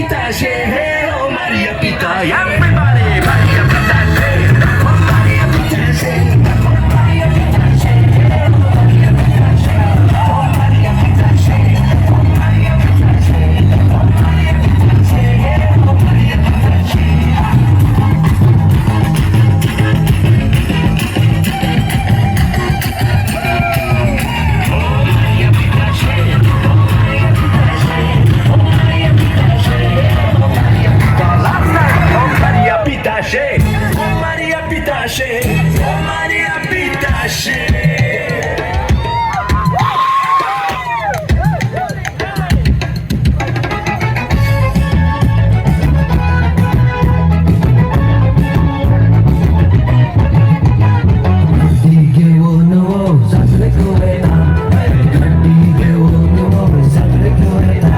Pitashe, oh Maria Pita, everybody, Maria Pitashe, oh Maria Pitashe, oh Maria Pitashe, oh Maria Pitashe, oh Maria Pitashe, oh Maria Pitashe, oh Maria Pitashe, oh Maria Pitashe. Oh Maria Pitashe, oh Maria Pitashe, oh Maria Pitashe, oh Maria Pitashe, oh Maria Pitashe, oh Maria Pitashe, oh Maria Pitashe. घेऊन वो जात्रेक वयता, घंटी घेऊन वो जात्रेक वयता.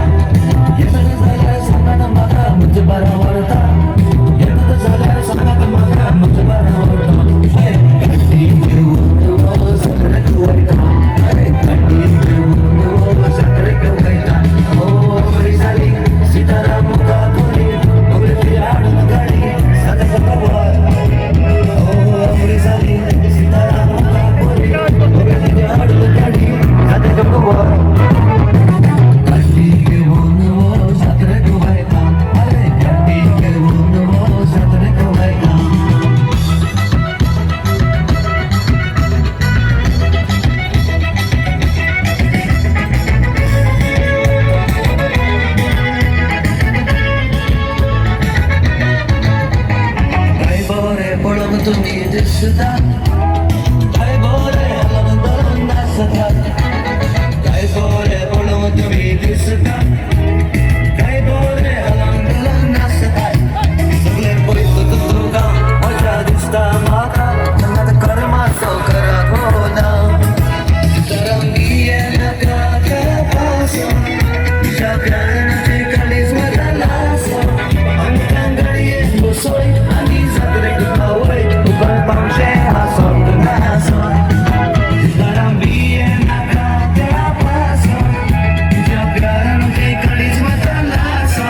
येतात जाल्यार सांगात म्हाका म्हजे बारा व्हरता, येतात जाल्यार सांगात म्हाका म्हजे बारा व्हरता. घंटी घेऊन वो जात्रेक वयता, घंटी घेऊन वो जात्रेक वयता. ओ बरी जाली सीताराम काकोरी, बगले ती हाडून गाडी सादा सादा. ओ बरी जाली सीताराम काकोरी, बगले ती हाडून गाडी सादा सादा. घंटी घेऊन वो जात्रेक वयता, अरे घंटी घेऊन वो जात्रेक वयता. काय बरे पळोवंक तुमी दिसता, काय बरे हलवून दळून नाचता. काय बरे पळोवंक तुमी दिसता, काय बरे हलवून दळून नाचता. सगळे पळयत तुका मजा दिसता म्हाका, तेन्ना कर्माचो करा ना. तरंगी नाका त्या पासो, तुज्या प्याराचे काळीज बदलासो. आमकां गाडयेन बसय आनी जात्रेक पावय, तुका पावशें हांसत नासत. तरंगी नाका त्या पासो, तुज्या प्याराचे काळीज बदलासो.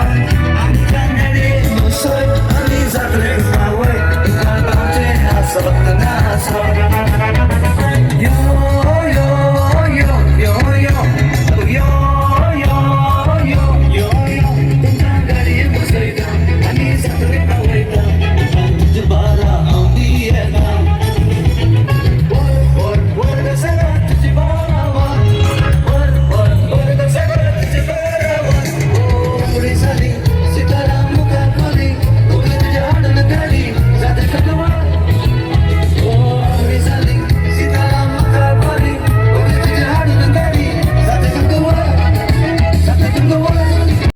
आमकां गाडयेन बसय आनी जात्रेक पावय, तुका पावशें हांसत नासत.